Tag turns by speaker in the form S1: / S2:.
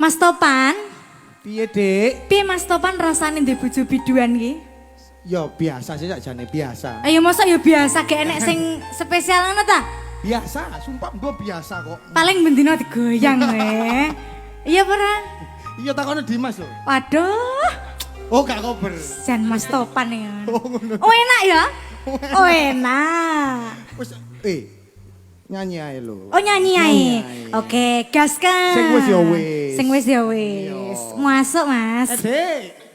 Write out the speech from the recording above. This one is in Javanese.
S1: Mas Topan,
S2: Piye, Dik?
S1: Piye Mas Topan rasane ndek bojo biduan ki?
S2: Ya biasa sih sakjane, biasa.
S1: Ayo, masa ya biasa, gak enek sing spesial ngono ta?
S2: Biasa, sumpah mbok biasa kok.
S1: Paling bendino digoyang we. Iya ora?
S2: Iya, takono Dimas lho.
S1: Waduh,
S2: Oh, gak kober.
S1: Jan Mas Topan ya.
S2: Oh, ngono.
S1: Oh, enak ya? Oh, enak.
S2: Wis, eh, nyanyi ae lho.
S1: Oh, nyanyi ae.
S2: Nyanyi ae.
S1: Oke, gaskan.
S2: Sing wis ya wis.
S1: Sing wis ya wis.
S2: Iya.
S1: Masuk, Mas.
S2: Eh, Dik.